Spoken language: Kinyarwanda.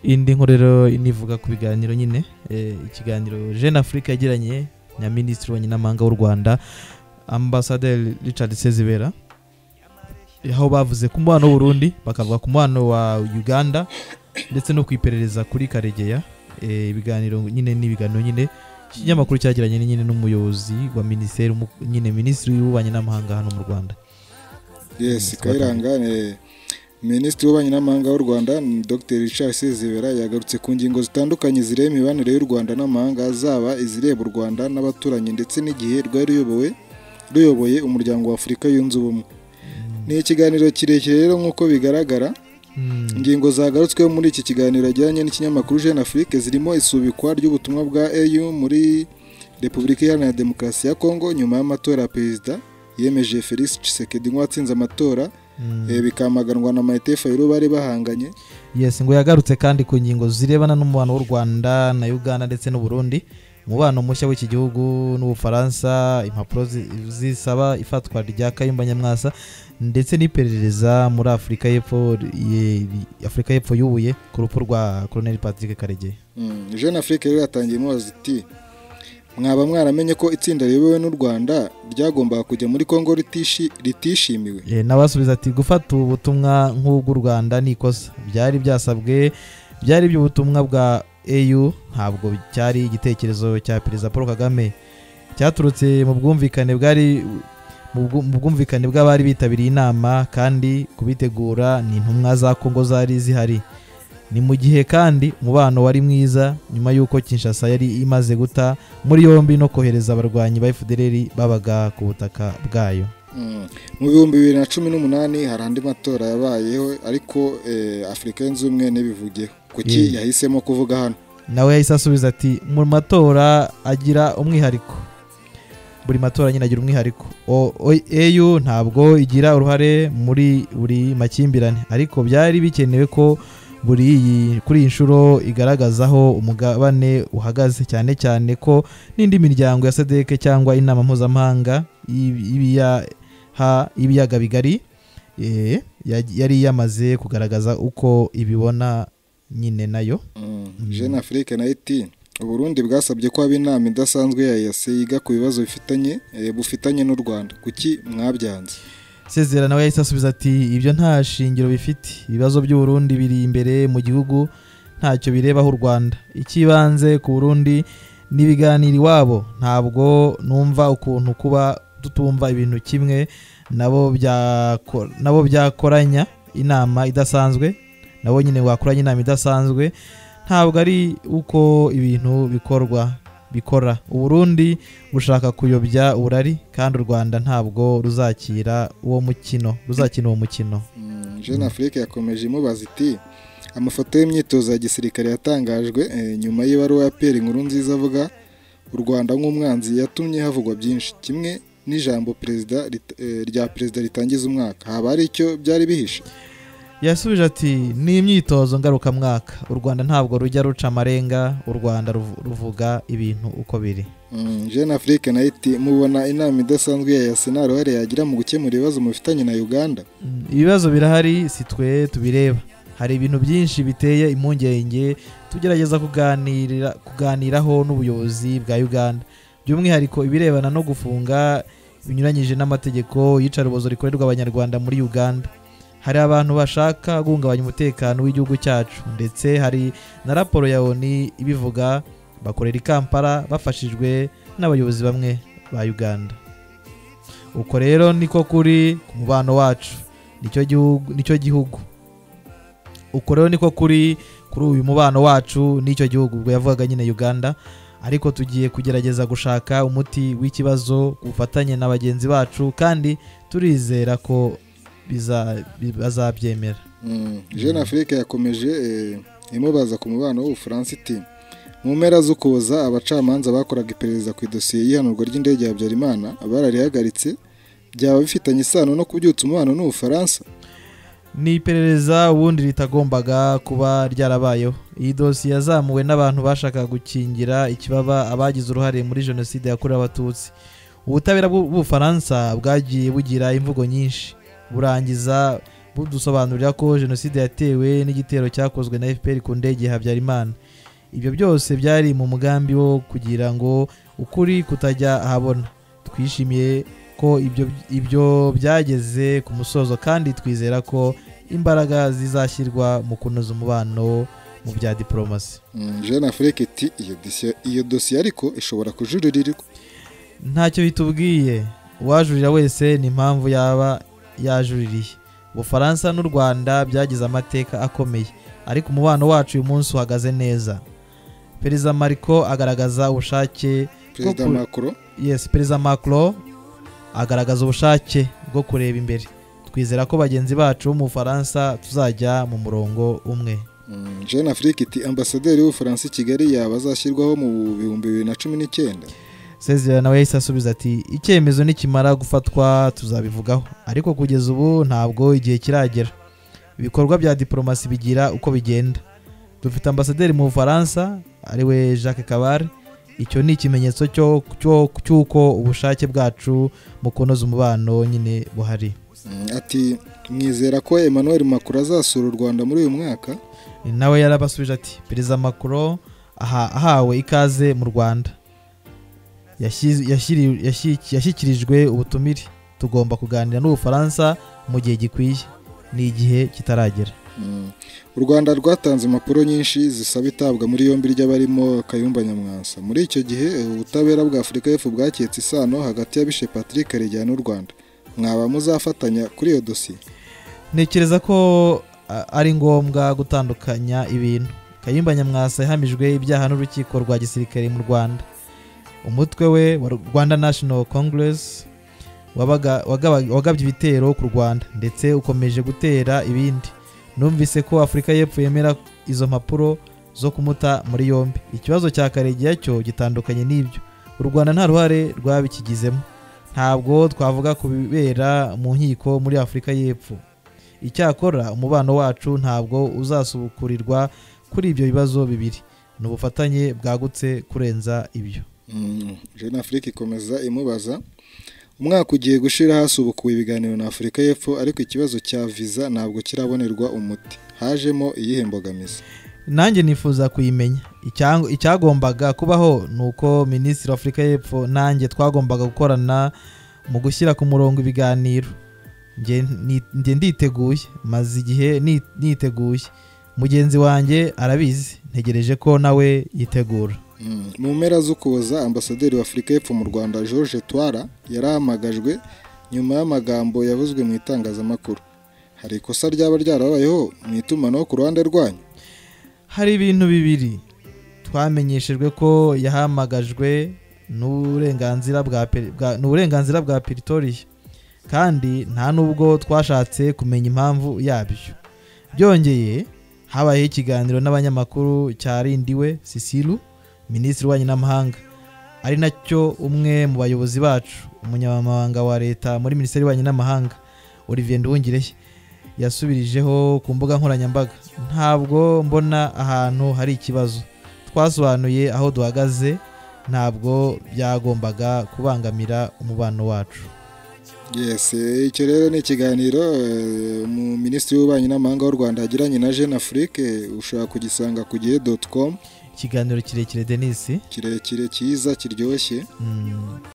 Indi nkuru rero inivuga ku biganiro nyine, ikiganiro Jeune Afrique yagiranye na Minisitiri w'Ububanyi n'Amahanga w'u Rwanda, Ambasaderi Richard Sezibera, aho bavuze ku mubano w'u Burundi, bakavuga ku mubano wa Uganda ndetse no ku iperereza kuri Karegeya. Ibiganiro nyine ni ibiganiro nyine ikinyamakuru cyagiranye nyine n'umuyobozi wa minisiteri, nyine Minisitiri w'Ububanyi n'Amahanga hano mu Rwanda. Yes, Kayiranga, Minisitiri w'Ububanyi n'Amahanga w'u Rwanda Dr Richard Sezibera yagarutse ku ngingo zitandukanye zireba imibanire y'u Rwanda n'amahanga, zaba izireba u Rwanda n'abaturanyi ndetse n'igihe rwari ruyoboye Umuryango wa Afurika Yunze Ubumwe. Ni ikiganiro kirekire rero nk'uko bigaragara. Ingingo zagarutsweho muri iki kiganiro ajyanye n'ikinyamakuru Jeune Afrique zirimo isubikwa ry'ubutumwa bwa AU muri Repubulika Iharanira Demokarasi ya Kongo nyuma y'amatora ya perezida yemeje Felix Tshisekedi nk'uwatsinze amatora, bikamaganwa na Martin Fayulu bari bahanganye. Yes, ngo yagarutse kandi ku ngingo zirebana n'umubano w'u Rwanda na Uganda ndetse n'u Burundi, umubano mushya w'iki gihugu n'Ubufaransa, impapuro zisaba ifatwa rya Kayumba Nyamwasa ndetse n'iperereza muri Afurika y'Epfo, Afurika y'Epfo yubuye ku rupfu rwa Colonel Patrick Karegeya. Jeune Afrique rero yatangiye imubaza iti: "Mwaba mwaramenye ko itsinda riyobowe n'u Rwanda ryagombaga kujya muri Kongo ritishimiwe?" Nawe asubiza ati: "Gufata ubu butumwa nk'ubw'u Rwanda ni ikosa. Byari byasabwe, byari iby'ubutumwa bwa AU, ntabwo cyari igitekerezo cya Perezida Paul Kagame. Cyaturutse mu bwumvikane bwari mu bwumvikane bw'abari bitabiriye inama, kandi kubitegura ni intumwa za Kongo zari zihari." Ni mu gihe kandi umubano wari mwiza nyuma y'uko Kinshasa yari imaze guta muri yombi no kohereza abarwanyi ba FDLR babaga ku butaka bwayo. Mu 2018 hari andi matora yabayeho, ariko Afurika Yunze Ubumwe ntibivugeho. Kuki yahisemo kuvuga hano? Nawe yahise asubiza ati: "Mu matora agira umwihariko, buri matora nyine agira umwihariko. AU ntabwo igira uruhare muri buri makimbirane, ariko byari bikenewe ko kuri iyi nshuro igaragaza aho umugabane uhagaze, cyane cyane ko n'indi miryango ya SADC cyangwa inama mpuzamahanga y'ibiyaga bigari yari yamaze kugaragaza uko ibibona nyine nayo." Jeune Afrique nayo iti: "Uburundi bwasabye ko haba inama idasanzwe ya EAC yiga ku bibazo bufitanye n'u Rwanda. Kuki mwabyanze?" Sezibera nawe yahise asubiza ati: "Ibyo nta shingiro bifite. Ibibazo by'u Burundi biri imbere mu gihugu, ntacyo birebaho u Rwanda. Icy'ibanze ku Burundi n'ibiganiro iwabo. Ntabwo numva ukuntu kuba tutumva ibintu kimwe nabo byakoranya inama idasanzwe, nabo nyine wakoranya inama idasanzwe. Ntabwo ari uko ibintu bikorwa bikora. Uburundi bushaka kuyobya uburari, kandi u Rwanda ntabwo ruzakira uwo mukino, ruzakina uwo mukino." Jeune Afrique yakomeje imubaza iti: "Amafoto y'imyitozo ya gisirikare yatangajwe nyuma y'ibaruwa ya Pierre Nkurunziza avuga u Rwanda nk'umwanzi yatumye havugwa byinshi, kimwe n'ijambo rya perezida ritangiza umwaka. Haba hari icyo byari bihishe?" Yasubije ati: "Ni imyitozo ngarukamwaka. U Rwanda ntabwo rujya ruca amarenga. U Rwanda ruvuga ibintu uko biri." Jeune Afrique nayo iti: "Mubona inama idasanzwe ya EAC nta ruhare yagira mu gukemura ibibazo mufitanye na Uganda?" Ibibazo birahari, si twe tubireba. Hari ibintu byinshi biteye impungenge tugerageza kuganiraho n'ubuyobozi bwa Uganda, by'umwihariko ibirebana no gufunga binyuranyije n'amategeko, iyicarubozo rikorerwa Abanyarwanda muri Uganda. Hari abantu bashaka guhungabanya umutekano w'igihugu cyacu, ndetse hari na raporo ya ONU ibivuga. Bakorera i Kampala bafashijwe n'abayobozi bamwe ba Uganda. Uko rero niko kuri ku mubano wacu nicyo gihugu, nicyo gihugu. Uko rero niko kuri kuri uyu mubano wacu n'icyo gihugu," ubwo yavugaga nyine Uganda, "ariko tugiye kugerageza gushaka umuti w'ikibazo ku bufatanye na bagenzi bacu, kandi turizera ko bazabyemera." Jeune Afrique yakomeje imubaza ku mubano w'Ubufaransa iti: "Mu mpera z'Ukuboza abacamanza bakoraga iperereza ku idosiye y'ihanurwa ry'indege ya Habyarimana bararihagaritse. Byaba bifitanye isano no kubyutsa umubano n'Ubufaransa?" Ni iperereza ubundi ritagombaga kuba ryarabayeho. Iyi dosiye yazamuwe n'abantu bashakaga gukingira ikibaba abagize uruhare muri Jenoside yakorewe Abatutsi. Ubutabera bw'Ubufaransa bwagiye bugira imvugo nyinshi, burangiza Budusobanurira ko jenoside yatewe n'igitero cyakozwe na FPR ku ndege ya Habyarimana. Ibyo byose byari mu mugambi wo kugira ngo ukuri kutajya ahabona. Twishimiye ko ibyo byageze ku musozo kandi twizera ko imbaraga zizashyirwa mu kunoza umubano mu bya diplomasi. Jeune Afrique iti iyo dosiye ariko ishobora kujuririrwa. Ntacyo bitubwiye, uwajurira wese ni impamvu yaba yajuririye. Ubufaransa n'u Rwanda byagize amateka akomeye, ariko umubano wacu uyu munsi uhagaze neza. Perezida Marco agaragaza ubushake Perezida Macron. Yes, Perezida Macron agaragaza ubushake bwo kureba imbere. Twizera ko bagenzi bacu bo mu Bufaransa tuzajya mu murongo umwe. Jeune Afrique iti ambasaderi w'Ubufaransa i Kigali yaba azashyirwaho mu 2019. Sezibera nawe yahise asubiza ati icyemezo nikimara gufatwa tuzabivugaho, ariko kugeza ubu ntabwo igihe kiragera. Ibikorwa bya diplomasi bigira uko bigenda. Dufite ambasaderi mu Bufaransa ariwe Jacques Kabare. Icyo ni ikimenyetso cy'uko ubushake bwacu mu kunoza umubano nyine buhari. Ati mwizera ko Emmanuel Macron azasura u Rwanda muri uyu mwaka? Nawe yarabasubije ati Perezida Macron ahawe ikaze mu Rwanda, yashyikirijwe ubutumire. Tugomba kuganira n'Ubufaransa mu gihe gikwiye, ni igihe kitaragera. U Rwanda rwatanze impapuro nyinshi zisaba itabwa muri yombi ry'abarimo Kayumba Nyamwasa. Muri icyo gihe ubutabera bwa Afurika y'Epfo bwaketse isano hagati ya Bishe Patrick Karegeya n'u Rwanda. Mwaba muzafatanya kuri iyo dosiye? Ntekereza ko ari ngombwa gutandukanya ibintu. Kayumba Nyamwasa yahamijwe ibyaha n'urukiko rwa gisirikare mu Rwanda. Umutwe we wa Rwanda National Congress wagabye ibitero ku Rwanda ndetse ukomeje gutera ibindi. Numvise ko Afurika y'Epfo yemera izo mpapuro zo kumuta muri yombi. Ikibazo cya Karegeya cyo gitandukanye n'ibyo. U Rwanda nta ruhare rwabikigizemo. Ntabwo twavuga ku bibera mu nkiko muri Afurika y'Epfo. Icyakora umubano wacu ntabwo uzasubukurirwa kuri ibyo bibazo bibiri. Ni ubufatanye bwagutse kurenza ibyo. Jeune Afrique ikomeza imubaza umwaka ugiye gushira hasubukuwe ibiganiro na Afurika y'Epfo, ariko ikibazo cya visa ntabwo kirabonerwa umuti. Hajemo iyihe mbogamizi? Nanjye nifuza kuyimenya. Icyagombaga kubaho nuko Minisitiri wa Afurika y'Epfo nanjye twagombaga gukorana mu gushyira ku murongo ibiganiro. Njye nditeguye, maze igihe niteguye. Mugenzi wanjye arabizi, ntegereje ko nawe yitegura. Mu mpera z'Ukuboza ambasaderi wa Afurika y'Epfo mu Rwanda George Twara yarahamagajwe nyuma y'amagambo yavuzwe mu itangazamakuru. Hari ikosa ryaba ryarabayeho mu itumanaho ku ruhande rwanyu? Hari ibintu bibiri. Twamenyeshejwe ko yahamagajwe n'uburenganzira bwa Pretoria, kandi nta nubwo twashatse kumenya impamvu yabyo. Byongeye habayeho ikiganiro n'abanyamakuru cyarindiwe Sisilu, Minisitiri w'Ububanyi n'Amahanga, ari nacyo umwe mu bayobozi bacu, umunyamabanga wa leta muri Minisiteri y'Ububanyi n'Amahanga Olivier Nduhungirehe, yasubirijeho ku mbuga nkoranyambaga. Ntabwo mbona ahantu hari ikibazo. Twasobanuye aho duhagaze, ntabwo byagombaga kubangamira umubano wacu. Yes, icyo rero ni ikiganiro mu Minisitiri w'Ububanyi n'Amahanga w'u Rwanda yagiranye na Jeune Afrique, ushobora kugisanga ku gihe.com. Ikiganiro kirekire Denis, kirekire cyiza kiryoshye.